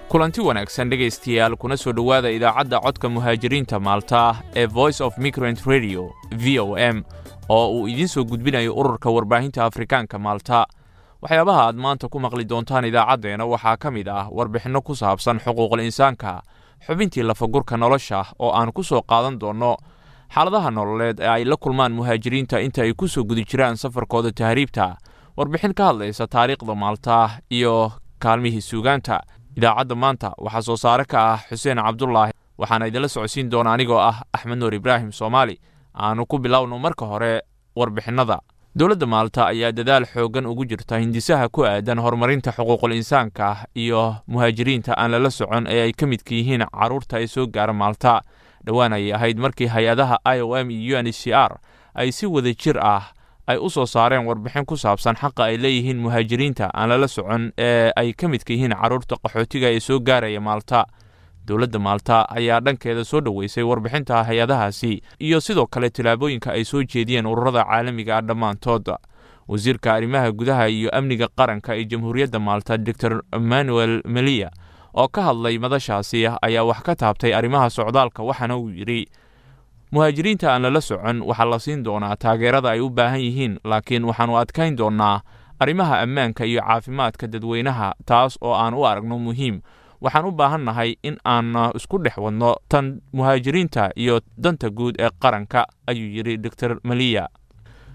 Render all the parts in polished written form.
Kulanti wanaagsan, dhegaystayaal, kuna soo dhowaada idaacadda Codka Muhaajiriinta Maalta ee Voice of Migrant Radio, VOM, oo uu idiin soo gudbinayo Ururka Warbaahinta Afrikaanka Maalta. Waxyaabaha aad maanta ku maqli doontaan idaacaddeena waxaa ka mid ah warbixinno ku saabsan xuquuqul insaanka, xubintii lafagurka nolosha oo aan ku soo qaadan doonno xaaladaha nololeed ee ay la kulmaan muhaajiriinta inta ay ku soo guda jiraan safarkooda tahriibta, warbixin ka hadlaysa taariikhda Maalta iyo kaalmihii suugaanta. Idaacadda maanta waxaa soo saare ka ah Xuseen Cabdulaahi, waxaana idinla socodsiin doona anigoo ah Axmed Nuur Ibraahim Soomaali. Aanu ku bilowno marka hore warbixinnada. Dowladda Maalta ayaa dadaal xooggan ugu jirta hindisaha ku aadan horumarinta xuquuqul insaanka iyo muhaajiriinta aan lala socon ee ay ka midka yihiin carruurta ay soo gaara Maalta. Dhowaan ayay ahayd markii hay-adaha IOM iyo UNHCR ay si wada jir ah ay u soo saareen warbixin ku saabsan xaqa ay leeyihiin muhaajiriinta aan lala socon ee ay ka midka yihiin carruurta qaxootiga ee soo gaaraya Maalta. Dowladda Maalta ayaa dhankeeda soo dhoweysay warbixinta hay-adahaasi iyo sidoo kale tillaabooyinka ay soo jeediyeen ururada caalamiga ah dhammaantood. Wasiirka arrimaha gudaha iyo amniga qaranka ee Jamhuuriyadda Maalta, Doctor Manuel Melia, oo ka hadlay madashaasi ayaa wax ka taabtay arrimaha socdaalka, waxaana uu yidhi: "Muhaajiriinta aan lala socon waxaa la siin doonaa taageerada ay u baahan yihiin, laakiin waxaannu adkayn doonnaa arrimaha ammaanka iyo caafimaadka dadweynaha, taas oo aan u aragno muhiim. Waxaan u baahan nahay in aan isku dhex wadno tan muhaajiriinta iyo danta guud ee qaranka," ayuu yidhi Doctor Maliya.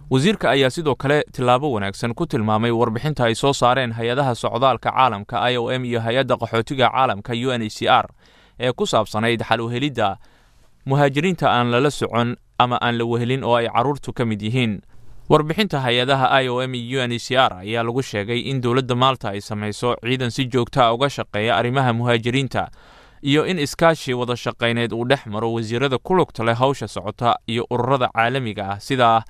Wasiirka ayaa sidoo kale tillaabo wanaagsan ku tilmaamay warbixinta ay soo saareen hay-adaha socdaalka caalamka IOM iyo hay-adda qaxootiga caalamka UNHCR ee ku saabsanayd xal u helidda muhaajiriinta aan lala socon ama aan la wehelin oo ay carruurtu ka mid yihiin. Warbixinta hay-adaha IOM iyo UNHCR ayaa lagu sheegay in dowladda Maalta ay samayso ciidan si joogta a uga shaqeeya arrimaha muhaajiriinta iyo in iskaashi wada shaqayneed uu dhex maro wasiirada ku lugta leh hawsha socota iyo ururada caalamiga ah sida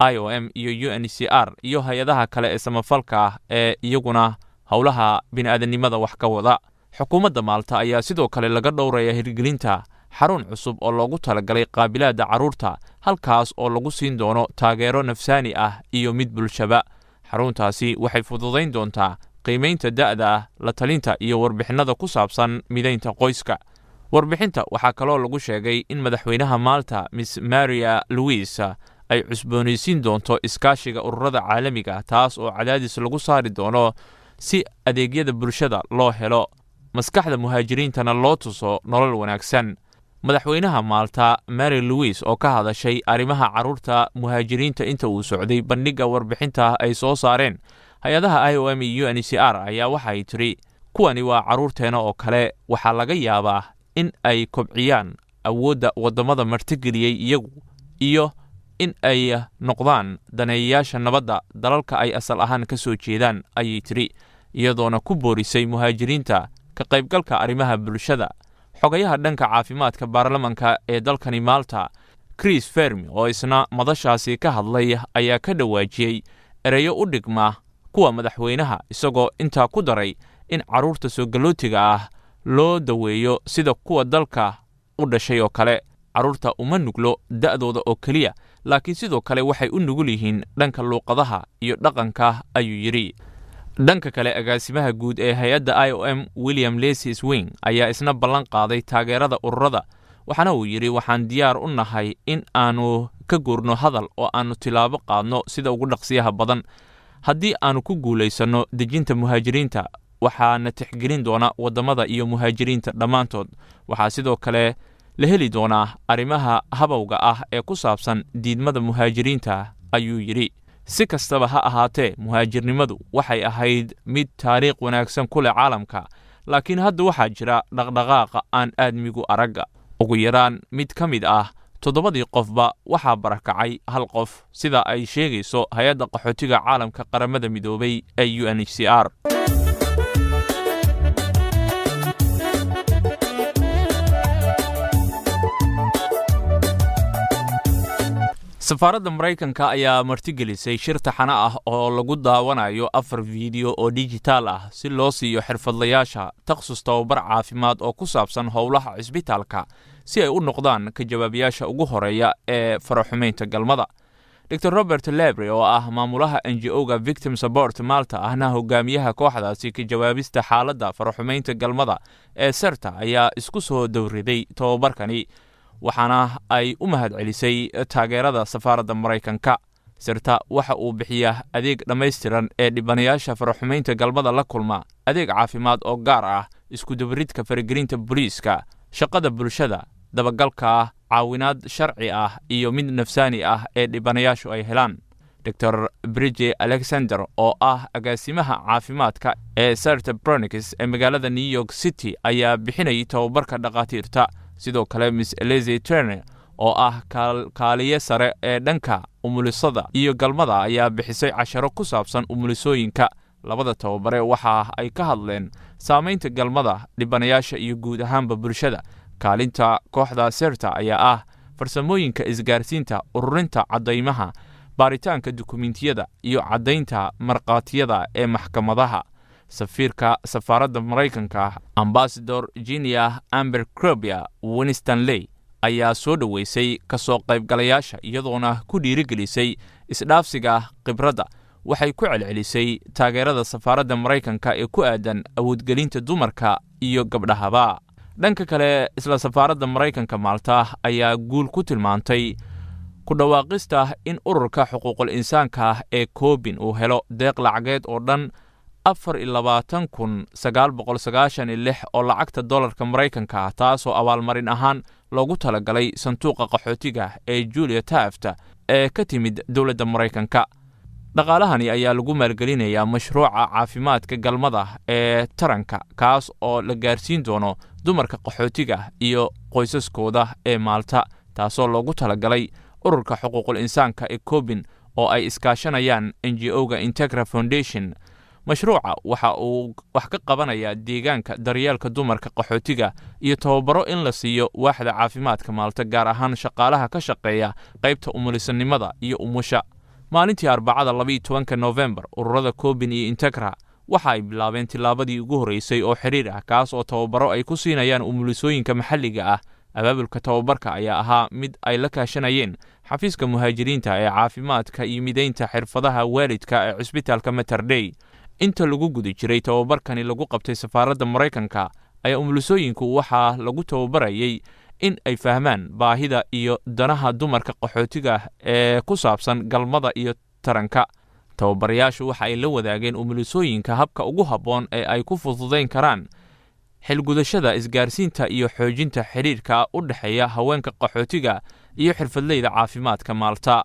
IOM iyo UNHCR iyo hay-adaha kale ee samafalka ah ee iyaguna howlaha bini'aadanimada wax ka wada. Xukuumadda Maalta ayaa sidoo kale laga dhowraya hirgelinta xarun cusub oo loogu talagalay qaabilaadda carruurta, halkaas oo lagu siin doono taageero nafsaani ah iyo mid bulshaba. Xaruntaasi waxay fududayn doontaa qiimaynta da'da, la talinta iyo warbixinnada ku saabsan midaynta qoyska. Warbixinta waxaa kaloo lagu sheegay in madaxweynaha Maalta, Miss Maria Louis, ay cusboonaysiin doonto iskaashiga ururada caalamiga, taas oo cadaadis lagu saari doono si adeegyada bulshada loo helo, maskaxda muhaajiriintana loo tuso nolol wanaagsan. Madaxweynaha Maalta Mary Louis oo ka hadashay arrimaha carruurta muhaajiriinta inta uu socday bandhigga warbixinta ay soo saareen hay-adaha IOM iyo UNHCR ayaa waxay tidhi: "Kuwani waa carruurteena oo kale. Waxaa laga yaabaa in ay kobciyaan awoodda waddamada martigeliyey iyagu iyo in ay noqdaan daneeyayaasha nabadda dalalka ay asal ahaan ka soo jeedaan," ayay tidhi, iyadoona ku boorisay muhaajiriinta ka qaybgalka arrimaha bulshada. Xogayaha dhanka caafimaadka baarlamanka ee dalkani Maalta, Chris Fearne, oo isna madashaasi ka hadlay ayaa ka dhawaajiyey ereyo u dhigma kuwa madaxweynaha, isagoo intaa ku daray in carruurta soogalootiga ah loo daweeyo sida kuwa dalka u dhashay oo kale. "Carruurta uma nuglo da'dooda oo keliya, laakiin sidoo kale waxay u nugul yihiin dhanka luuqadaha iyo dhaqanka," ayuu yidhi. Dhanka kale, agaasimaha guud ee hay-adda IOM, William Lesy Swing, ayaa isna ballan qaaday taageerada ururada, waxaana uu yidhi: "Waxaan diyaar u nahay in aanu ka guurno hadal oo aanu tilaabo qaadno sida ugu dhaqsiyaha badan. Haddii aanu ku guulaysanno dejinta muhaajiriinta, waxaana tixgelin doona waddamada iyo muhaajiriinta dhammaantood. Waxaa sidoo kale la heli doonaa arrimaha habowga ah ee ku saabsan diidmada muhaajiriinta," ayuu yidhi. Si kastaba ha ahaatee, muhaajirnimadu waxay ahayd mid taariikh wanaagsan ku leh caalamka, laakiin hadda waxaa jira dhaqdhaqaaqa aan aadmigu aragga. Ugu yaraan mid ka mid ah toddobadii qofba waxaa barakacay hal qof, sida ay sheegayso hay-adda qaxootiga caalamka Qaramada Midoobay ee UNHCR. Safaaradda Maraykanka ayaa martigelisay shir taxano ah oo lagu daawanayo afar fiideo oo dijitaal ah si loo siiyo xirfadlayaasha takhasus tababar caafimaad oo ku saabsan howlaha cisbitaalka, si ay u noqdaan ka jawaabayaasha ugu horeeya ee faraxumeynta galmada. Dr Robert Lebry, oo ah maamulaha NGO-ga Victim Support Malta, ahna hogaamiyaha kooxdaasi ka jawaabista xaaladda faraxumaynta galmada ee Serta, ayaa isku soo dowriday tobabarkani, waxaana ay u mahadcelisay taageerada safaaradda Maraykanka. Serta waxa uu bixiyaa adeeg dhammaystiran ee dhibanayaasha faraxumaynta galmada la kulma, adeeg caafimaad oo gaar ah, iskudubaridka faragelinta booliiska, shaqada bulshada, dabagalka, caawinaad sharci ah iyo mid nafsaani ah ee dhibanayaashu ay helaan. Dr Brige Alexander, oo ah agaasimaha caafimaadka ee Serta Bronix ee magaalada New York City, ayaa bixinayay tobabarka dhakhaatiirta. Sidoo kale Miss Elize Turner, oo ah kaaliye sare ee dhanka umulisada iyo galmada, ayaa bixisay casharo ku saabsan umulisooyinka. Labada tababare waxa ay ka hadleen saamaynta galmada, dhibanayaasha iyo guud ahaanba bulshada. Kaalinta kooxda Serta ayaa ah farsamooyinka isgaarsiinta, ururinta caddaymaha, baaritaanka dukumentiyada iyo caddaynta markhaatiyada ee maxkamadaha. Safiirka safaaradda Maraykanka, Ambasador Ginia Abercrombie Winstanley, ayaa soo dhoweysay kasoo qaybgalayaasha, iyadoona ku dhiirigelisay isdhaafsiga khibradda. Waxay ku celcelisay taageerada safaaradda Maraykanka ee ku aadan awoodgelinta dumarka iyo gabdhahaba. Dhanka kale, isla safaaradda Maraykanka Maalta ayaa guul ku tilmaantay ku dhawaaqista in ururka xuquuqul insaanka ee Koobin uu helo deeq lacageed oo dhan 24,996 oo lacagta dollarka Maraykanka ah, taasoo abaalmarin ahaan loogu talagalay sanduuqa qaxootiga ee Julia Taft ee ka timid dowladda Maraykanka. Dhaqaalahani ayaa lagu maalgelinayaa mashruuca caafimaadka galmada ee taranka, kaas oo la gaarsiin doono dumarka qaxootiga iyo qoysaskooda ee Maalta, taasoo loogu talagalay ururka xuquuqul insaanka ee Koobin oo ay iskaashanayaan NGO-ga Integra Foundation. Mashruuca waxa uu wax ka qabanayaa deegaanka, daryeelka dumarka qaxootiga iyo tababaro in la siiyo waaxda caafimaadka Maalta, gaar ahaan shaqaalaha ka shaqeeya qaybta umulisanimada iyo umusha. Maalintii Arbacada, 12-ka Nofembar, ururada Koobin iyo Integra waxa ay bilaabeen tillaabadii ugu horreysay oo xidhiir ah, kaas oo tababaro ay ku siinayaan umulisooyinka maxalliga ah. Abaabulka tababarka ayaa ahaa mid ay la kaashanayeen xafiiska muhaajiriinta ee caafimaadka iyo mideynta xirfadaha waalidka ee cusbitaalka Materdey. Inta lagu guda jiray tababarkani lagu qabtay safaaradda Maraykanka ayaa umulisooyinku waxaa lagu tababarayay in ay fahmaan baahida iyo danaha dumarka qaxootiga ee ku saabsan galmada iyo taranka. Tababarayaashu waxa ay la wadaageen umulisooyinka habka ugu habboon ee ay ku fududayn karaan xilgudashada isgaarsiinta iyo xoojinta xidhiirka u dhexeeya haweenka qaxootiga iyo xirfadleyda caafimaadka Maalta.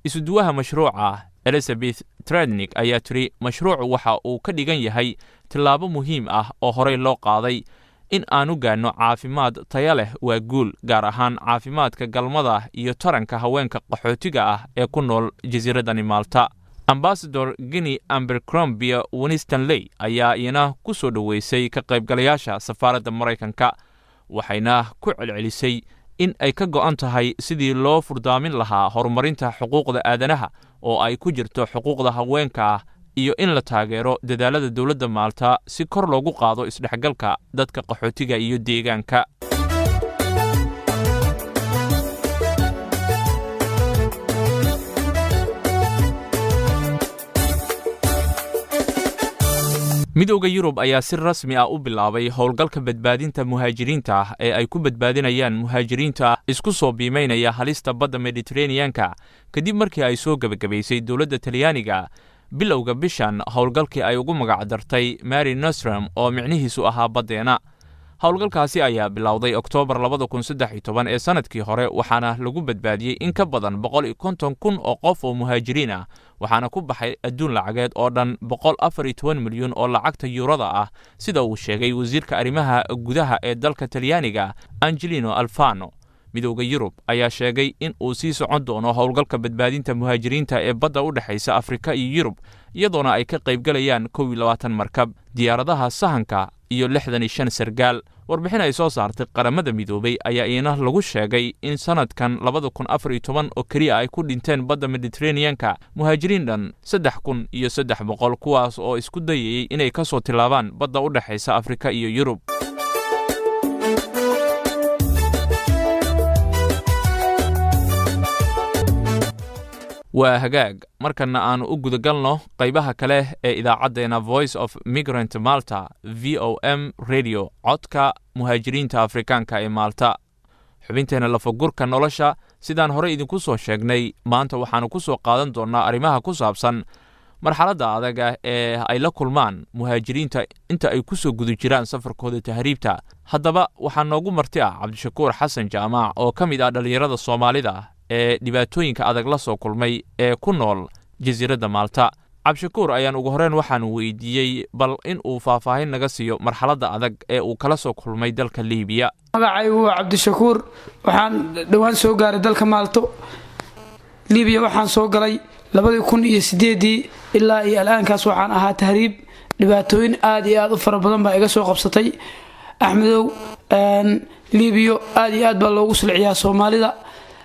Isuduwaha mashruuca, Elizabeth Trednik, ayaa tiri: "Mashruucu waxa uu ka dhigan yahay tillaabo muhiim ah oo horey loo qaaday. In aanu gaadhno caafimaad taya leh waa guul, gaar ahaan caafimaadka galmada iyo taranka haweenka qaxootiga ah ee ku nool jasiiradani Maalta." Ambasador Guinea Abercrombie Winstanley ayaa iyana ku soo dhoweysay ka qaybgalayaasha safaaradda Maraykanka, waxayna ku celcelisay in ay ka go'an tahay sidii loo furdaamin lahaa horumarinta xuquuqda aadanaha, oo ay ku jirto xuquuqda haweenka, iyo in la taageero dadaalada dowladda Maalta si kor loogu qaado isdhexgalka dadka qaxootiga iyo deegaanka. Midowda Yurub ayaa si rasmi ah u bilaabay howlgalka badbaadinta muhaajiriinta ah ee ay ku badbaadinayaan muhaajiriinta isku soo biimaynaya halista badda Mediteraneanka, kadib markii ay soo gebagabaysay dowladda Talyaaniga bilowga bishan howlgalkii ay ugu magacdartay Mary Nostrum, oo micnihiisu ahaa baddeena. Howlgalkaasi ayaa bilowday Oktoobar 2013 ee sanadkii hore, waxaana lagu badbaadiyey in ka badan 150,000 oo qof oo muhaajiriin ah, waxaana ku baxay adduun lacageed oo dhan 114 milyan oo lacagta yuurada ah, sida uu sheegay wasiirka arrimaha gudaha ee dalka Talyaaniga, Angelino Alfano. Midowda Yurub ayaa sheegay in uu sii socon doono howlgalka badbaadinta muhaajiriinta ee badda u dhexaysa Afrika iyo Yurub, iyadoona ay ka qaybgalayaan 21 markab, diyaaradaha sahanka iyo 65 sargaal. Warbixin ay soo saartay Qaramada Midoobay ayaa iyana lagu sheegay in sanadkan 2014 oo keliya ay ku dhinteen badda Mediteraneanka muhaajiriin dhan 3,300, kuwaas oo isku dayayay inay ka soo tillaabaan badda u dhexaysa Afrika iyo Yurub. Waa hagaag, markana aanu u gudagalno qaybaha kale ee idaacaddeenna Voice of Migrant Malta, VOM Radio, codka muhaajiriinta Afrikaanka ee Maalta. Xubinteenna lafagurka nolosha, sidaan horey idinku soo sheegnay, maanta waxaannu ku soo qaadan doonnaa arrimaha ku saabsan marxaladda adag ah ee ay la kulmaan muhaajiriinta inta ay ku soo guda jiraan safarkooda tahriibta. Haddaba waxaa noogu marti ah Cabdishakuur Xasan Jaamac oo ka mid ah dhallinyarada Soomaalida ee dhibaatooyinka adag la soo kulmay ee ku nool jasiiradda Maalta. Cabdishakuur ayaan ugu horreyn waxaanu weydiiyey bal in uu faahfaahin naga siiyo marxaladda adag ee uu kala soo kulmay dalka Liibiya. Magacaygu waa Cabdishakuur. Waxaan dhowaan soo gaaray dalka Maalto. Liibiya waxaan soo galay 2008-dii. Ilaa iyo al-aankaas waxaan ahaa tahriib. Dhibaatooyin aada iyo aada u fara badan baa iga soo qabsatay, Axmedow. Liibiyo aada iyo aad baa loogu silciyaa Soomaalida,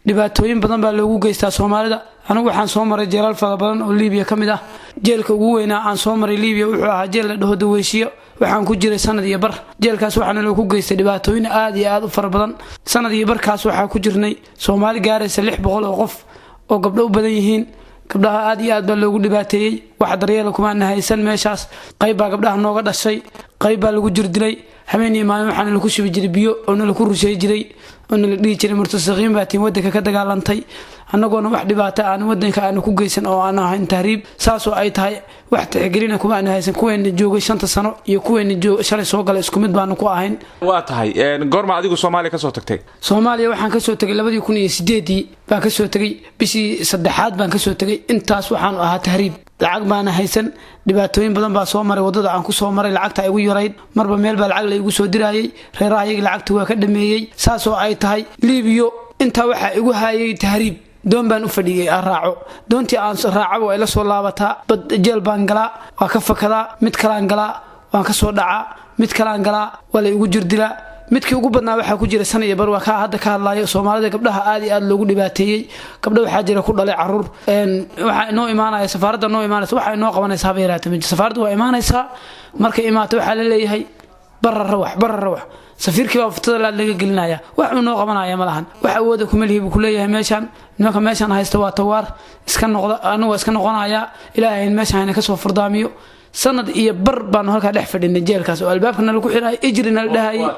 dhibaatooyin badan baa loogu geystaa Soomaalida. Anigu waxaan soo maray jeelal fara badan oo Liibiya ka mid ah. Jeelka ugu weynaa aan soo maray Liibiya wuxuu ahaa jeel la dhaho Daweyshiyo. Waxaan ku jiray sanad iyo bar jeelkaas. Waxaana loogu geystay dhibaatooyin aada iyo aada u fara badan. Sanad iyo barkaas waxaa ku jirnay Soomaali gaaraysa 600 oo qof oo gabdho u badan yihiin. Gabdhaha aada iyo aad baa loogu dhibaateeyey. Wax daryeela kumaana haysan meeshaas. Qayb baa gabdhaha nooga dhashay, qayb baa lagu jirdilay. Habeen iyo maalin waxaana laku shubi jiray biyo oo nalaku rushay jiray oo nala dhihi jiray murtasaqiin baa tiin, wadanka ka dagaalantay, annagoona wax dhibaato aan wadanka aanu ku geysan oo aan ahayn tahriib. Saasoo ay tahay, wax tixgelina kuma aanu haysan. Kuweena joogay 5-ta sano iyo kuweena shalay soo galay isku mid baanu ku ahayn. Waa tahay, goorma adigu Soomaaliya kasoo tagtay? Soomaaliya waxaan kasoo tegay 2008-dii baan kasoo tegay, bishii saddexaad baan kasoo tegay. Intaas waxaanu ahaa tahriib, lacag baana haysan. Dhibaatooyin badan baa soo maray wadada aan kusoo maray. Lacagta igu yarayd, marba meel baa lacag la igu soo diraayay. Reeraha ayagii lacagta waa ka dhameeyey. Saasoo ay tahay, Liibiyo intaa waxaa igu haayay tahriib. Doon baan u fadhiyey aan raaco. Doontii aan raacaba waa ila soo laabataa. Bad jeel baan galaa, waa ka fakadaa. Mid kalaan galaa, waan ka soo dhacaa. Mid kalaan galaa, waa la igu jirdilaa. Midkii ugu badnaa waxaa ku jira sana iyo bar. Waa kaa hadda ka hadlaayo Soomaalida gabdhaha aad iyo aad loogu dhibaateeyey. Gabdho waxaa jira ku dhalay caruur. Waxaa inoo imaanaya safaaradda noo imaanaysa, waxaa inoo qabanaysa haba yaraata ma. Safaaradda waa imaanaysaa. Markay imaato waxaa la leeyahay barra rawax, barra rawax. Safiirkii baa furtada laad laga gelinaya. Wax uu noo qabanaya ma lahan. Wax awooda kuma lihi buu kuleeyahay. Meeshaan nimanka meeshaan haysta waa tawaar iska noqda. Anigu waa iska noqonayaa. Ilaahay meeshaan hayna kasoo furdaamiyo. Sanad iyo bar baanu halkaa dhex fadhinay jeelkaas oo albaabkana lagu xidhayay, ijrina la dhahayay.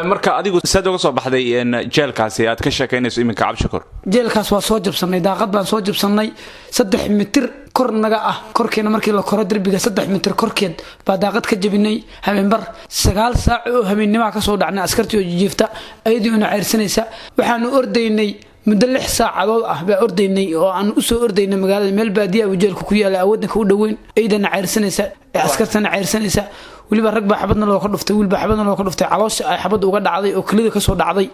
Marka adigu saad uga soo baxday jeelkaasi aad ka sheekaynayso iminka, Cabdishakuur? Jeelkaas waa soo jabsanay, daaqad baan soo jabsanay 3 mitir kor naga ah. Korkeena markii la koro derbiga, 3 mitir korkeed baa daaqad ka jabinay. Habeenbar 9 saac oo habeennimoa kasoo dhacnay askartii oo jijiifta, ayadii una ceyrsanaysa. Waxaanu ordaynay muddo 6 saacadood ah baa ordaynay oo aan usoo ordaynay magaalada. Meel baadiya uu jeelka ku yaala, wadanka u dhoweyn. Ciidana ceyrsanaysa, askartana ceyrsanaysa. Weliba rag baa xabadna looka dhuftay, wiil baa xabadna looka dhuftay, caloosha ay xabadda uga dhacday oo kelida kasoo dhacday,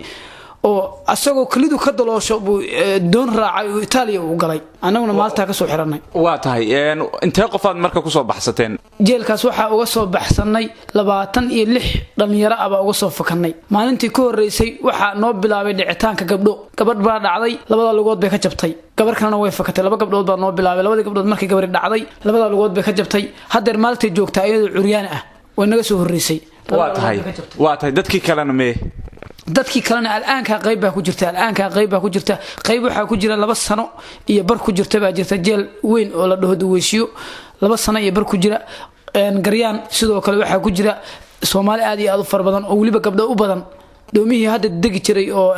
oo asagoo kelidu ka daloosho buu doon raacay oo Itaaliya uu galay. Annaguna Maaltaa kasoo xiranay. Waa tahay, intee qofaad marka kusoo baxsateen? Jeelkaas waxaa uga soo baxsanay 26 dhalinyaro ah baa uga soo fakanay. Maalintii ka horreysay waxaa noo bilaabay dhicitaanka gabdho. Gabadh baa dhacday, labada lugood bay ka jabtay. Gabar kalena way fakatay. Laba gabdhood baa noo bilaabay. Labadii gabdhood markii gabari dhacday, labada lugood bay ka jabtay. Haddeer maaltay joogtaa iyadoo curyaan ah. Way naga soo horreysay. Waa tahay, dadkii kalena mee? Dadkii kalena alaankaa qayb baa ku jirta, alaankaa qayb baa ku jirta. Qayb waxaa ku jira 2 sano iyo bar ku jirta baa jirta, jeel weyn oo la dhaho Duweyshiyo 2 sano iyo bar ku jira. Garyaan sidoo kale waxaa ku jira Soomaali aad iyo aad u fara badan oo weliba gabdho u badan. Doomihii hadda degi jiray oo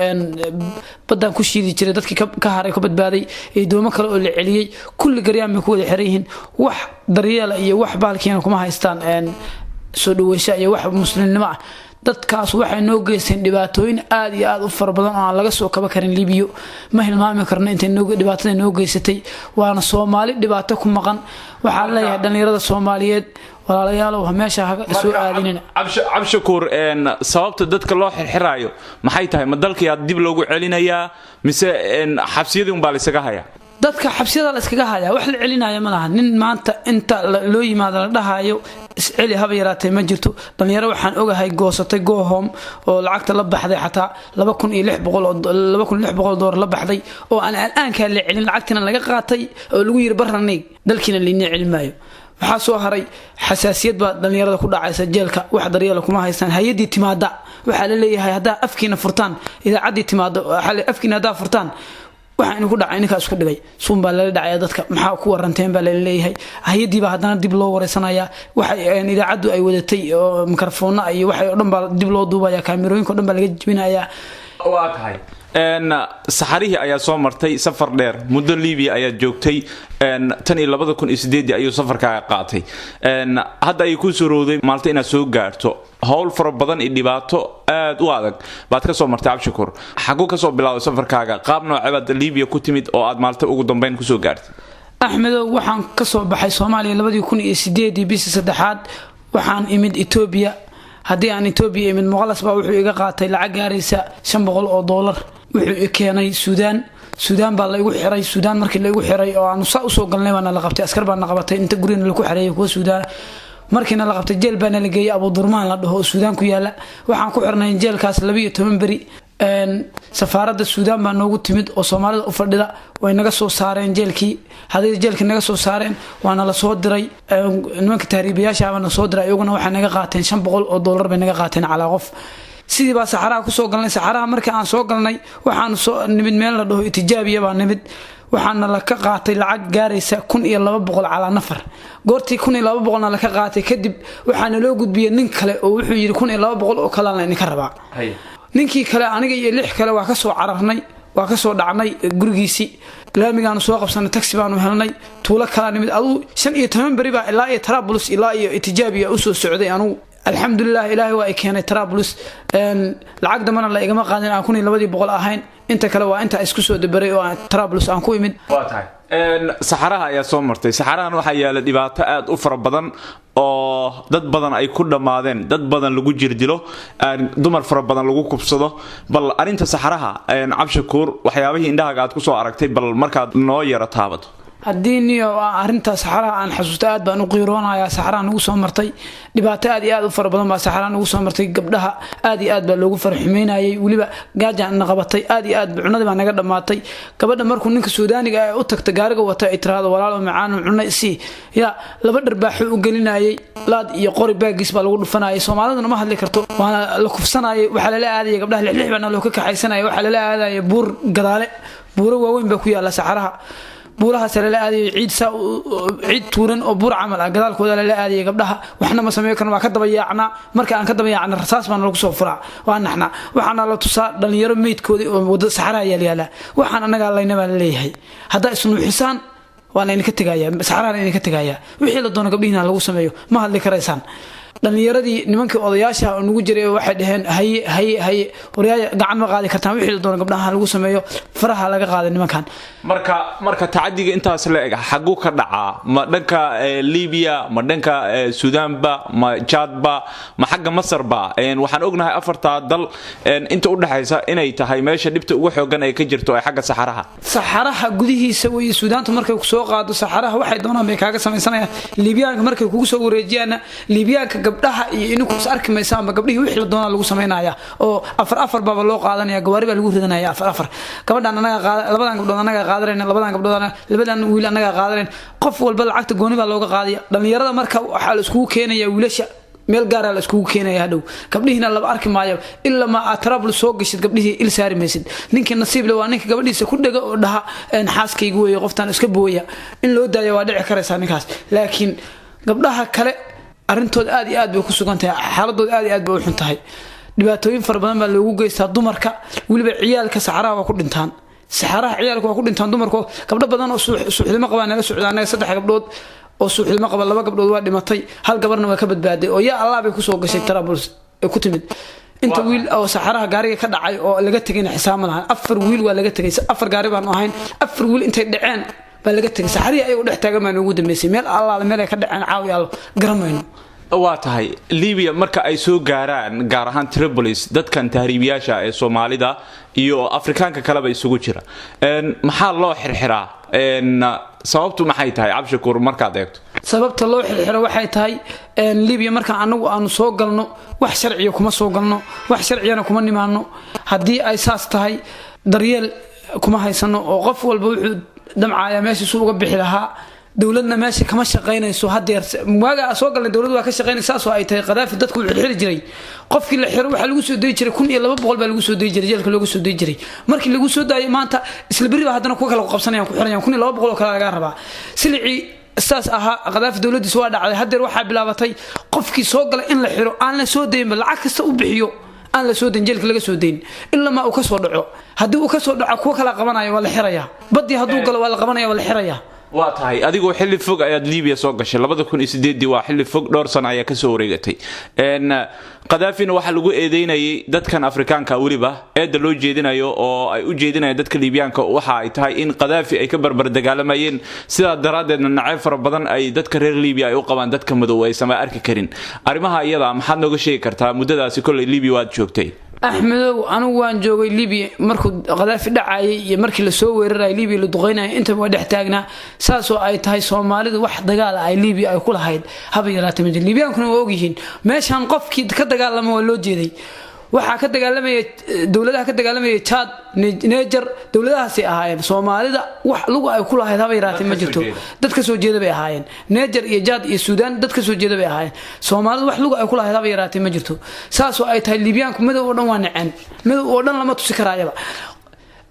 badan ku shiidi jiray, dadkii ka haray, ka badbaaday iyo doomo kale oo la celiyey, kulli Garyaan bay ku wada xiran yihiin. Wax daryeela iyo wax baalkiina kuma haystaan, soo dhaweysha iyo wax muslimnimo ah. Dadkaas waxay noo geysteen dhibaatooyin aad iyo aad u fara badan oo aan laga soo kaba karin. Libiyo ma hilmaami karno intay dhibaatada noo geysatay. Waana Soomaali dhibaato ku maqan. Waxaan leeyahay dhallinyarada Soomaaliyeed, walaalayaalow, meesha ha soo aadinina. Cabdishakuur, sababta dadka loo xirxiraayo maxay tahay? Ma dalkii dib loogu celinayaa mise xabsiyadii unbaa la isaga hayaa? Dadka xabsiyada la iskaga hayaa. Wax la celinaya ma laha. Nin maanta inta loo yimaado la dhahayo isceli haba yaraatee ma jirto. Dhalinyaro waxaan ogahay goosatay go home oo lacagta la baxday, xataa 2600, $2600 la baxday, oo aan al'aankaa la celin, lacagtina laga qaatay oo lagu yiri barranig, dalkiina liina celin maayo. Waxaa soo haray xasaasiyad baa dhalinyarada ku dhacaysa jeelka. Wax daryeela kuma haystaan. Hay-adii timaada waxaa la leeyahay haddaa afkiina furtaan, idaacaddii timaado afkiina haddaa furtaan. Waxaa idinku dhacay ninkaa isku dhigay suun baa lala dhacaya dadka. Maxaa ku waranteen baa lala leeyahay. Hay-addiibaa haddana dib loo wareysanayaa. Waxa idaacaddu ay wadatay oo mikrofoonna iyo waxay oo dhan baa dib loo duubaya, kaamirooyinka o dhan baa laga jebinayaa. Waa tahay, saxarihii ayaa soo martay, safar dheer, muddo Libiya ayaad joogtay. Tan iyo 2008-dii ayuu safarkaaga qaatay. Hadda ayay kuu suurowday Maalta inaad soo gaarto. Howl fara badan iyo dhibaato aad u adag baad ka soo martay. Cabdishakuur, xaguu kasoo bilaabay safarkaaga? Qaab noocee baad Libiya ku timid oo aad Maalta ugu dambeyn kusoo gaartay? Axmedow, waxaan kasoo baxay Soomaaliya 2008-dii bishii saddexaad. Waxaan imid Etoobiya. Haddii aan Etoobiya imid, muqalas baa wuxuu iga qaatay lacag gaaraysa $500. Wuxuu i keenay Suudaan. Suudaan baa la igu xiray. Suudaan markii la igu xiray oo aanu saa usoo galnay baana la qabtay. Askar baana qabatay inta gurigana laku xareeyay, kuwa Suudaan. Markiina la qabtay, jeel baana la geeyay Abudurmaan la dhaho oo Suudaan ku yaala. Waxaan ku xirnay jeelkaas 12 beri. Safaaradda Suudaan baa noogu timid oo Soomaalida u fadhida. Way naga soo saareen jeelkii. Hadday jeelkii naga soo saareen, waana la soo diray. Nimanka tahriibayaasha baa na soo diray. Iyaguna waxay naga qaateen $500 bay naga qaateen calaa qof. Sidii baa saxaraha kusoo galnay. Saxaraha markii aan soo galnay, waxaan soo nimid meel la dhaho Itijaabiya baa nimid. Waxaana laka qaatay lacag gaaraysa 1200 calaa nafar. Goortii 1200-na laka qaatay kadib, waxaana loo gudbiyey nin kale oo wuxuu yidhi 1200 oo kalena idinka rabaa. Ninkii kale, aniga iyo lix kale, waa kasoo cararnay, waa kasoo dhacnay gurigiisii. Laamigaanu soo qabsanay, taxi baanu helnay, tuulo kalaa nimid. Aduu 15 beri baa ilaa iyo Trabulus, ilaa iyo Itijaabiya usoo socday anugu. Alxamdulilah, Ilaahay waa i keenay Trabulus. Lacag dambana la igama qaadin aan 1200 ahayn. Inta kale waa intaa isku soo dabaray oo aan Trabulus aan ku imid. Waa tahay, saxaraha ayaa soo martay. Saxarahan waxaa yaala dhibaato aad u fara badan oo dad badan ay ku dhammaadeen, dad badan lagu jirdilo, dumar fara badan lagu kubsado. Bal arrinta saxaraha, Cabdishakuur, waxyaabihii indhahaaga aad kusoo aragtay, bal markaad noo yaro taabato. Haddii niyo arrinta saxaraha aan xasuusto, aad baan u qiiroonayaa. Saxaraha nagu soo martay dhibaato aad iyo aad u fara badan baa saxaraha nagu soo martay. Gabdhaha aad iyo aad baa loogu faraxumeynayay. Weliba gaajaan na qabatay aad iyo aad, cunadii baa naga dhammaatay. Gabadha markuu ninka Suudaaniga ee u tagta gaariga wata ay tiraahdo, "Walaalo macaan, cunno isii," ya laba dharbaaxo u gelinayay, laad iyo qori baagiis baa lagu dhufanayay. Soomaaliduna ma hadli karto, waana la kufsanayay. Waxaa lala aadaya gabdhaha lixlix baana loo ka kaxaysanaya. Waxaa lala aadaya buur gadaale, buuro waaweyn baa ku yaala saxaraha. Buurahaas lala aadayo, ciid saa ciid tuuran oo buur camal ah gadaalkooda lala aadaya gabdhaha. Waxna ma sameeyo karna, waa ka daba yaacnaa. Marka aan ka daba yaacna, rasaas baana lagu soo furaa, waa naxnaa. Waxaana la tusaa dhalinyaro meydkoodii oo wada saxaraha yaalyaala. "Waxaan annagaa layna," baa la leeyahay. "Haddaa isnuuxisaan, waa laydinka tegaya, saxaraha laydinka tegaya. Wixii la doono gabdhihiina lagu sameeyo, ma hadli karaysaan." Dhalinyaradii, nimankii odayaasha oo nagu jiray, waxay dhaheen, "Haye, haye, haye, waryaaya, gacan ma qaadi kartaan. Wixii la doono gabdhaha lagu sameeyo, faraha laga qaaday nimankan." Marka tacadiga intaas la eg xaguu ka dhacaa? Ma dhanka Libiya, ma dhanka Suudaanba, ma Jaadba, ma xagga Masarba? Waxaan ognahay afartaa dal inta u dhexaysa inay tahay meesha dhibta ugu xoogan ay ka jirto ee xagga saxaraha. Saxaraha gudihiisa wey. Suudaantu markay soo qaado saxaraha, waxay doonaan bay kaaga samaysanayaan. Liibyaanka markay kugu soo wareejiyaanna, Liibyaanka gabdhaha iyo ininku is arki maysaanba. Gabdhihii wixii la doonaa lagu samaynaya oo afar afar baaba loo qaadanaya, gawaari baa lagu ridanaya afar afar. "Gabadhan anaga qaada, labadan gabdhood anaga qaadanayna, labadan gabdhood, labadan wiil anaga qaadanayn." Qof walba lacagta gooni baa looga qaadaya. Dhalinyarada marka waxaa la iskugu keenaya wiilasha, meel gaaraa la iskugu keenaya. Hadhow gabdhihiina laba arki maayo ilaa ma aad Trabulus soo gashid. Gabdhihii il saari maysid. Ninkii nasiib le waa ninka gabadhiisa ku dhega oo dhaha, "Xaaskaygu weeye qoftaan," iska booya. In loo daaya waa dhici karaysaa ninkaas, laakiin gabdhaha kale arrintood aad iyo aad bay ku sugan tahay, xaaladooda aad iyo aad bay u xun tahay. Dhibaatooyin fara badan baa loogu geystaa dumarka. Weliba ciyaalka saxaraha waa ku dhintaan, saxaraha ciyaalka waa ku dhintaan. Dumarku, gabdho badan oo suuxdimo qabaa nala socda. Annaga saddex gabdhood oo suuxdimo qaba, laba gabdhood waa dhimatay, hal gabarna waa ka badbaaday oo yaa Allah bay kusoo gashay, Trabulus ee ku timid. Inta wiil oo saxaraha gaariga ka dhacay oo laga tegayna xisaab ma lahan. Afar wiil waa laga tegay. Afar gaari baanu ahayn, afar wiil intay dhaceen baa laga tegay. Saxarihii ayagu dhex taagan baa noogu dambeysay. Meel Allaale meel ay ka dhaceen caawi Allo garamayno. Waa tahay, Libiya marka ay soo gaaraan, gaar ahaan Tripolis, dadkan tahriibiyaasha ee Soomaalida iyo Afrikaanka kaleba isugu jira, maxaa loo xirxiraa? Sababtu maxay tahay, Cabdishakuur, markaad eegto? Sababta loo xirxiro waxay tahay, Libiya markaan anagu aanu soo galno, wax sharciya kuma soo galno, wax sharciyana kuma nimaano. Haddii ay saas tahay, daryeel kuma haysano oo qof walba wuxuu damcayaa meesha suu uga bixi lahaa. Dowladna meesha kama shaqaynayso hadeer. Waaga soo galnay dowladdu waa ka shaqaynaysa. Saasoo ay tahay, Qadaafi dadku wuu xirxiri jiray. Qofkii la xiro waxaa lagu soo dayi jiray 1200 baa lagu soo dayi jiray, jeelka loogu soo dayi jiray. Markii lagu soo daayo maanta, isla berri baa haddana kuwa kale ku qabsanayaan, ku xirayaan, 1200 oo kale lagaa rabaa. Silicii saas ahaa Qadaafi dowladdiisa waa dhacday. Hadeer waxaa bilaabatay qofkii soo galay in la xiro, aan la soo dayinba, lacag kasta u bixiyo, aan la soo dayn, jeelka laga soo dayn ilamaa uu ka soo dhaco. Haddii uu ka soo dhaco, kuwa kala qabanaya, waa la xirayaa. Badii hadduu galo, waa la qabanaya, waa la xirayaa. Waa tahay, adigoo xilli fog ayaad Libiya soo gashay, 2008-dii waa xilli fog, dhowr sano ayaa kasoo wareegatay. Qadaafina waxaa lagu eedeynayay dadkan Afrikaanka, weliba eedda loo jeedinayo oo ay u jeedinayaan dadka Liibiyaanka waxa ay tahay in Qadaafi ay ka barbar dagaalamayeen, sidaa daraaddeedna nacayb fara badan ay dadka reer Libiya ay u qabaan dadka madow aysan arki karin. Arrimaha iyada maxaad nooga sheegi kartaa? Muddadaasi kolley Libiya waad joogtay. Axmedow, anigu waan joogay Libiya markuu Qadaafi dhacayay iyo markii lasoo weerarayay Libiya, la duqeynaya, intaba waa dhex taagnaa. Saasoo ay tahay, Soomaalidu wax dagaal ay Libiya ay ku lahayd haba yaraatay ma jiro. Liibiyaankuna waa ogyihiin meeshaan qofkii ka dagaalama waa loo jeeday. Waxaa ka dagaalamaya dowladaha ka dagaalamaya Chad, Niger, dowladahaasay ahaayeen. Soomaalida wax lugu ay ku lahayd haba yaraatay ma jirto. Dad ka soo jeeda bay ahaayeen. Niger iyo Chad iyo Suudaan dad ka soo jeeda bay ahaayeen. Soomaalida wax lugu ay ku lahayd haba yaraatay ma jirto. Saasoo ay tahay, Liibyaanku madow oo dhan waa naceen, madow oo dhan lama tusi karaayaba.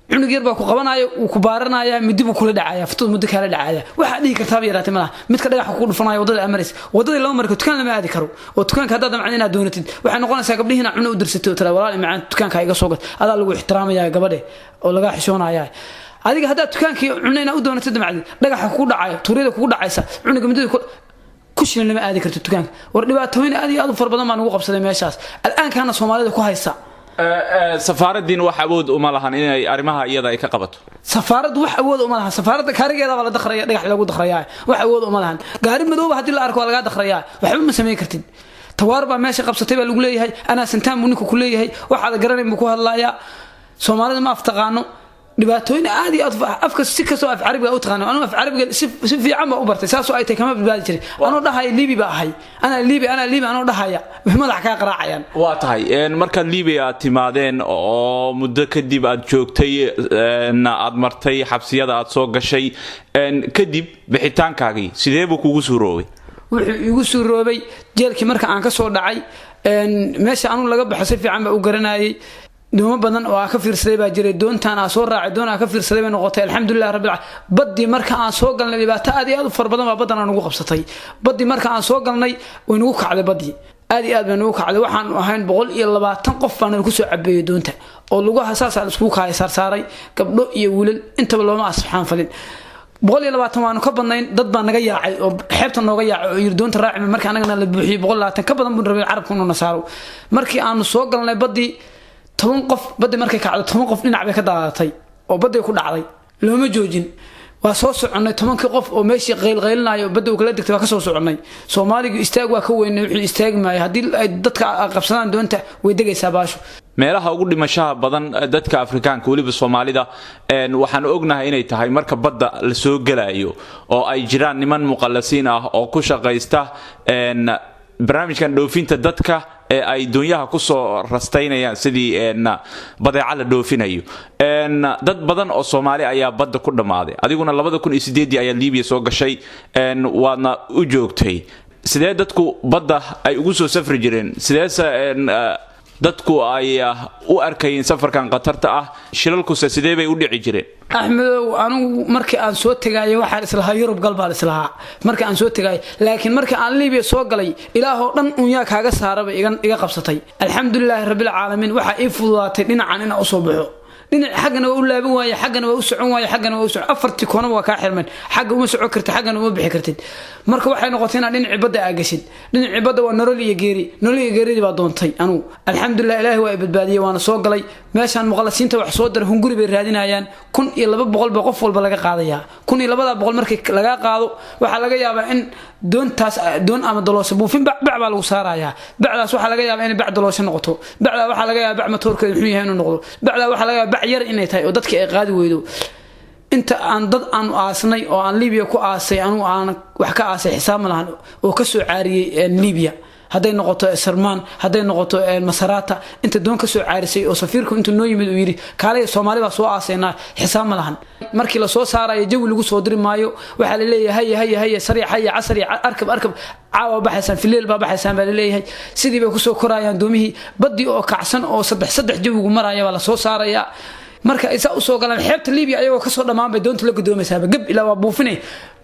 Cunug yar baa ku qabanaya, wuu ku baaranaya, midi buu kula dhacaya, futud muddo kaala dhacaya. Waxaa dhihi kartaaba yaraatay malaha. Midka dhagaxa kugu dhufanaya waddada amaris, waddadii lama mari karo, dukaan lama aadi karo. Oo dukaanka haddaad damcad inaad doonatid, waxay noqonaysaa gabdhihi inaad cuno u dirsatay oo tira, "Walaal macaan, dukaanka iga soo gad." Adaa lagu ixtiraamaya gabadhe oo lagaa xishoonaya. Adiga haddaad dukaankii cuno inaad u doonatid damcadid, dhagaxa kugu dhacayo, tuuryada kugu dhacaysa, cunuga midada kushina, lama aadi karto dukaanka. War, dhibaatooyin aad iyo aad u fara badan baa nagu qabsaday meeshaas, al'aankaana Soomaalida ku haysta. Safaaradiina wax awood uma lahan inay arrimaha iyada ay ka qabato? Safaaraddu wax awood uma lahan. Safaaradda gaarigeeda baa la dakhraya, dhagax lagu dakhraya. Wax awood uma lahan. Gaari madooba haddii la arko, waa lagaa dakhraya, waxba ma samayn kartid. Tawaar baa meesha qabsatay baa lagu leeyahay, anaa santaan buu ninku ku leeyahay, waxaada garanayn buu ku hadlayaa. Soomaalida ma aftaqaano. Dhibaatooyin aad iyo aad, afka si kastoo af Carabiga u taqaano, anuu af Carabiga si fiican baa u bartay, saasoo ay tahay kama badbaadi jiray. Anoo dhahaya Liibi baa ahay, anaa Liibi, anaa Liibi, anoo dhahaya, madax kaa qaraacayaan. Waa tahay, markaad Libiya aad timaadeen oo muddo kadib aad joogtay, aad martay xabsiyada, aad soo gashay kadib, bixitaankaagii sidee buu kugu suuroobay? Wuxuu igu suuroobay jeelkii marka aan ka soo dhacay, meesha anuu laga baxo si fiican baa u garanayay. Doomo badan oo aa ka fiirsaday baa jiray. Doontaan aa soo raacay doon aa ka fiirsaday bay noqotay, alxamdulilah rabbil. Baddii marka aan soo galnay, dhibaato aad iyo aad u fara badan baa baddan aan ugu qabsatay. Baddii marka aan soo galnay, way nagu kacday baddii, aad iyo aad bay nagu kacday. Waxaanu ahayn 120 qof baana ku soo cabeeyey doonta oo lugaha saasaa iskugu kaaya saarsaaray, gabdho iyo wiilal intaba looma asxaan falin. 120 waanu ka badnayn. Dad baa naga yaacay oo xeebta nooga yaacay oo yiri, "Doonta raacima." Markii annagana la buuxiyey, 120 ka badan buu rabay carabku inuu na saaro. Markii aanu soo galnay baddii, 10 qof, baddii markay kacdo, 10 qof dhinac bay ka daadatay oo badday ku dhacday, looma joojin. Waa soo soconnay 10-kii qof oo meeshii qaylqaylinayo badda uu kala degtay, waa ka soo soconnay. Soomaaligu istaag waa ka weynay, wuxuu istaagi maayo. Haddii ay dadka qabsadaan doonta, way degaysaa baashu. Meelaha ugu dhimashaha badan dadka Afrikaanka, weliba Soomaalida, waxaan ognahay inay tahay marka badda la soo gelayo oo ay jiraan niman muqallasiin ah oo ku shaqaysta barnaamijkan dhoofinta dadka ee ay doonyaha kusoo rastaynayaan sidii badeeca la dhoofinayo. Dad badan oo Soomaali ayaa badda ku dhammaaday. Adiguna 2008-dii ayaa Libiya soo gashay, waadna u joogtay. Sidee dadku badda ay ugu soo safri jireen? Sideese dadku ay u arkayeen safarkan khatarta ah? Shilalkuse sidee bay u dhici jireen? Axmedow, anigu markii aan soo tegaayo waxaan islahaa Yurub gal baan islahaa markii aan soo tegaayo, laakiin markii aan Libiya soo galay, Ilaahoo dhan unyaa kaaga saaraba iga qabsatay. Alxamdulilaahi rabbilcaalamiin, waxaa ii fududaatay dhinacan inaan usoo baxo. Dhinac xaggana waa u laaban waaye, xaggana waa u socon waaye, xaggana waa u socon. Afartii koonaba waa kaa xirmeen, xagga uma socon kartid, xaggana uma bixi kartid. Marka waxay noqotay inaad dhinacii badda aa gashid. Dhinacii badda waa nolol iyo geeri, nolol iyo geeridii baa doontay anugu. Alxamdulilah, Ilaahi waa i badbaadiyey, waana soo galay meeshaan. Muqallasiinta wax soo dara hunguri bay raadinayaan. 1200 baa qof walba laga qaadayaa. 1200 markii lagaa qaado, waxaa laga yaabaa in doontaas doon ama daloosho buufin bac baa lagu saarayaa. Bacdaas waxaa laga yaabaa inay bac daloosho noqoto. Bacdaa waxaa laga yaabaa bac matoorkeedu xun yahay inuu noqdo. Bacdaa waxaa laga yaabaa bac yar inay tahay oo dadkii ay qaadi weydo. Inta aan dad aanu aasnay oo aan Libiya ku aasay, anugu aan wax ka aasay xisaab ma lahan oo ka soo caariyey Libiya. Hadday noqoto Sarmaan, hadday noqoto Masarata, inta doon ka soo caarisay oo safiirku intuu noo yimid uu yidhi: "Kaalaya, Soomaali baa soo aaseynaa." Xisaab ma lahan. Markii lasoo saarayo jawi lagu soo diri maayo. Waxaa la leeyahay: "Haya, haya, haya, sariix, haya, casari, arkab, arkab, caawa baxaysaan, fileel baa baxaysaan," baa laleeyahay. Sidii bay kusoo korayaan doomihii baddii oo kacsan oo saddex saddex jawigu maraya baa lasoo saarayaa. Marka ay saa usoo galaan xeebta Libiya, ayagoo kasoo dhammaan bay doonta la gudoomaysaaba geb ilaa waa buufinay.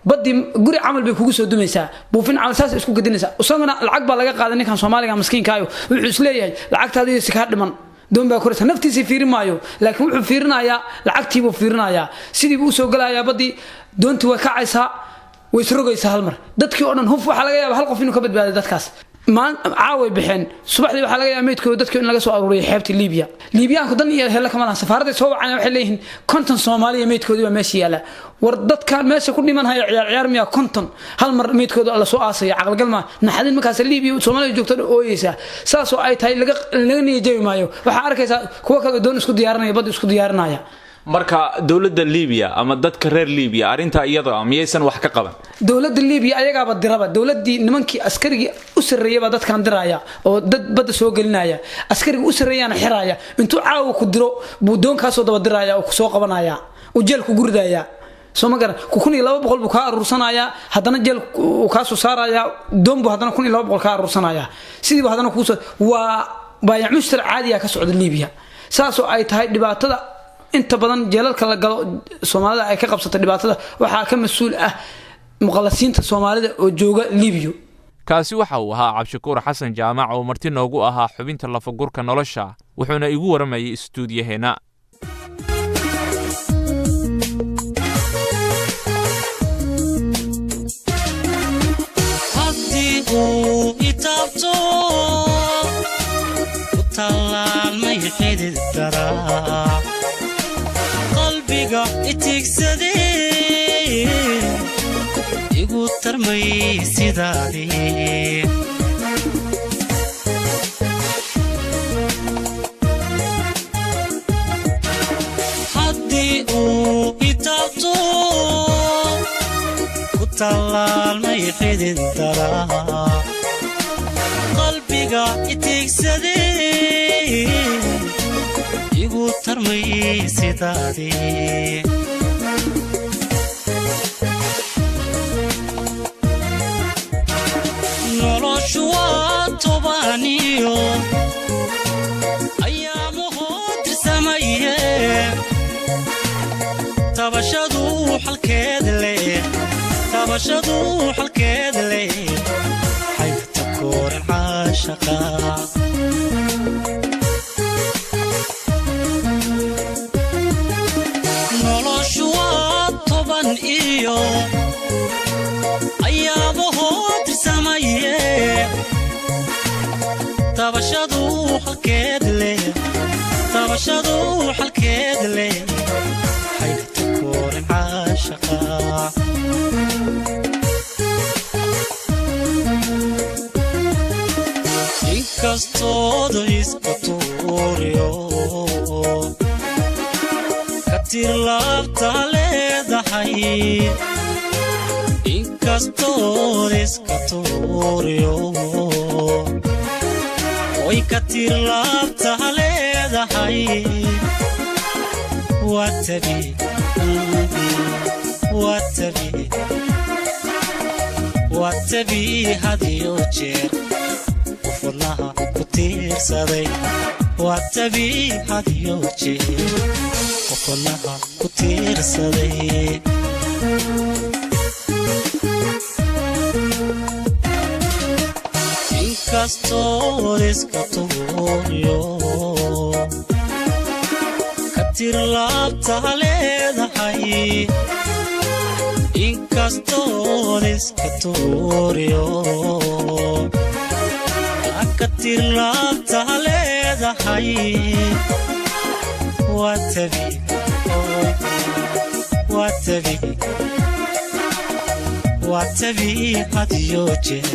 Badii guri camal bay kugu soo dumaysaa, buufin camal saas isku gedinaysaa. Isaguna lacag baa laga qaaday. Ninkan Soomaaliga maskiinkaayo wuxuu isleeyahay lacagtaadiisi kaa dhiman, doon baa koraysa. Naftiisii fiirin maayo, laakiin wuxuu fiirinayaa lacagtiibuu fiirinayaa. Sidii buu usoo gelayaa badii. Doontii way kacaysaa, way isrogaysaa hal mar. Dadkii oo dhan huf. Waxaa laga yaaba hal qof inuu ka badbaaday dadkaas. Caaway baxeen, subaxdii waxaa laga yaaba meydkooda dadkii in laga soo aruuriyo xeebta Liibiya. Liibiyaanku dan iyo hele kama lahan. Safaaradday soo wacayaan, waxay leeyihiin: 50 Soomaaliya meydkoodii baa meesha yaalla. War dadkan meesha ku dhimanhaya ciyaar ciyaar miya? 50 hal mar meydkooda lasoo aasaya caqalgal maa? Naxadin. Markaas Liibiya Soomaalida joogto dhan ooyeysaa. Saasoo ay tahay laga niyajabi maayo. Waxaa arkaysaa kuwa kale doon isku diyaarinaya, badda isku diyaarinaya. Marka dowladda Libiya ama dadka reer Libiya arrintaa iyada miyaysan wax ka qaban? Dowladda Libiya ayagaaba diraba. Dowladii nimankii askarigii u sarreeyay baa dadkan diraya oo dad badda soo gelinaya. Askarigii u sarreeyaana xiraya. Intuu caawa ku diro buu doon kaasoo daba diraya oo kusoo qabanaya, uu jeel ku guridaya. Soo ma garan? 1200 buu kaa aruursanayaa, haddana jeel uu kaa soo saarayaa, doon buu haddana 1200 kaa aruursanaya. Sidiibu haddana kuusoo waa baayac mushtar caadiya ka socda Libiya. Saasoo ay tahay, dhibaatada inta badan jeelalka la galo Soomaalida ay ka qabsatay, dhibaatada waxaa ka mas-uul ah muqallasiinta Soomaalida oo jooga Libiyo. Kaasi waxa uu ahaa Cabdishakuur Xasan Jaamac oo marti noogu ahaa xubinta lafagurka nolosha, wuxuuna igu waramayay istuudiyaheenna. Haddii uu itaabto ku tallaalmay xidid daraa qalbiga itigsadee igu tarmay sidaadii. Haddii uu itaabto ku tallaalmay xidid daraa qalbiga itigsadee igu tarmay sidaadii. Noloshu waa tobaaniyo ayaamahoo tirsamaye, tabashadu xalkeed leh, tabashadu xalkeed leh, xaygta kooran caashaqa. Noloshu waa toban iyo ayaamahoo tirsamaye, tabashadu xalkeed leh, tabashadu xalkeed leh, xaygta kooran caashaqa. Inkastooda iska tuuriyo ka tir laabta leedahay, inkastooda iska tuuriyo way ka tir laabta leedahay, waa tabi, waa tabi, waa tabi hadiyo jeer qof wadnaha ku tiirsaday, waa tabi hadiyo jeer qof wadnaha ku tiirsaday. Inkastoo iska tuuriyo ka tir laabta leedahay, inkastoo iska tuuriyo ka tir laabta leedahay, waa tabi, waa tabi, waa tabi hadiyo jeer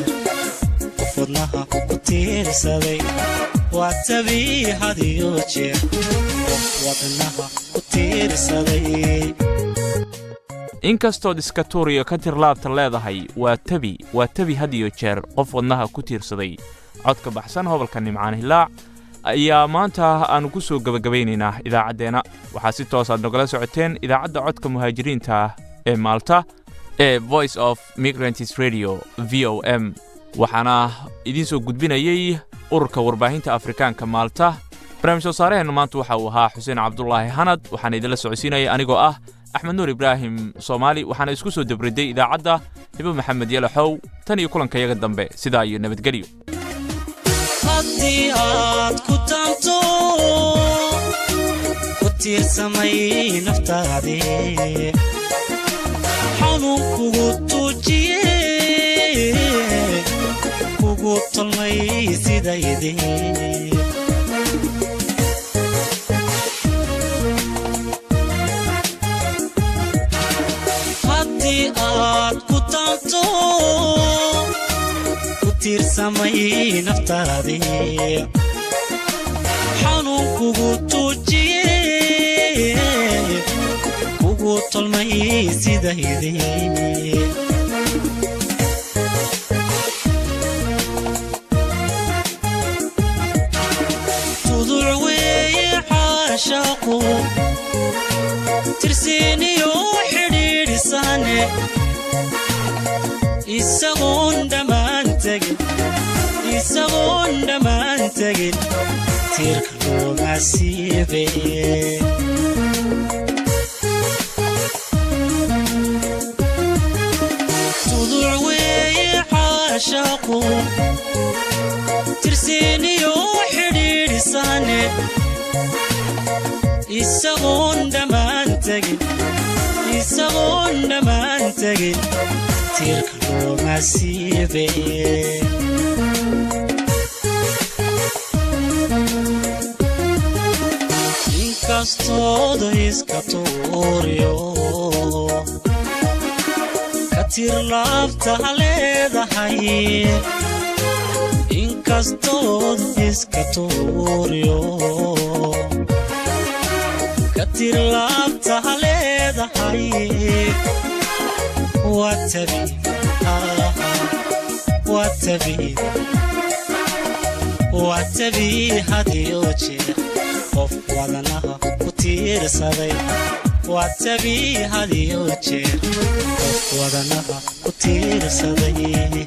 qof wadnaha ku tiirsaday, waa tabi hadiyo jeer qof wadnaha ku tiirsaday. Inkastood iska tuuriyo ka tir laabta leedahay, waa tabi, waa tabi had iyo jeer qof wadnaha ku tiirsaday. Codka baxsan hobolka Nimcaan Hilaac ayaa maanta aanu ku soo gebagabaynaynaa idaacaddeenna. Waxaa si toos aad nogala socoteen idaacadda Codka Muhaajiriinta ee Maalta ee Voice of Migrants Radio, VOM, waxaana idiin soo gudbinayey Ururka Warbaahinta Afrikaanka Maalta. Barnaamij soo saaraheennu maanta waxa uu ahaa Xuseen Cabdulaahi Hanad, waxaana idinla socodsiinaya anigoo ah Axmed Nuur Ibraahim Soomaali, waxaana isku soo debriday idaacadda Hibo Maxamed Yalaxow. Tan iyo kulankayaga dambe, sidaa iyo nabadgelyo. Haddii aad ku taanto, ku tiirsamay naftaadii, xanuun kugu tuujiye, kugu tolmay sidaydii. Haddii aad ku taanto, ku tiirsamay naftaadii, xanuun kugu tuujiye, kugu tolmay sidaydii. Tuduc weeye caashaaqu, tirsiiniyo xidhiidhisane, isagoon dhammaan tegin, isagoon dhammaan tegin, tiirka looma siibe. Tuduc weeye caashaaqu, tirsiiniyo xidhiidhisane, isagoon dhammaan tegin, isagoon dhammaan tegin, tiirka looma siibe. Inkastooda iska tuuriyo ka tir laabta leedahay, inkastood iska tuuriyo ka tir laabta leedahay, waa tabiib, waa tabiib, waa tabii hadiyo jeer qof wadanaha ku tiirsaday, waa tabii hadiyo jeer qof wadanaha ku tiirsaday.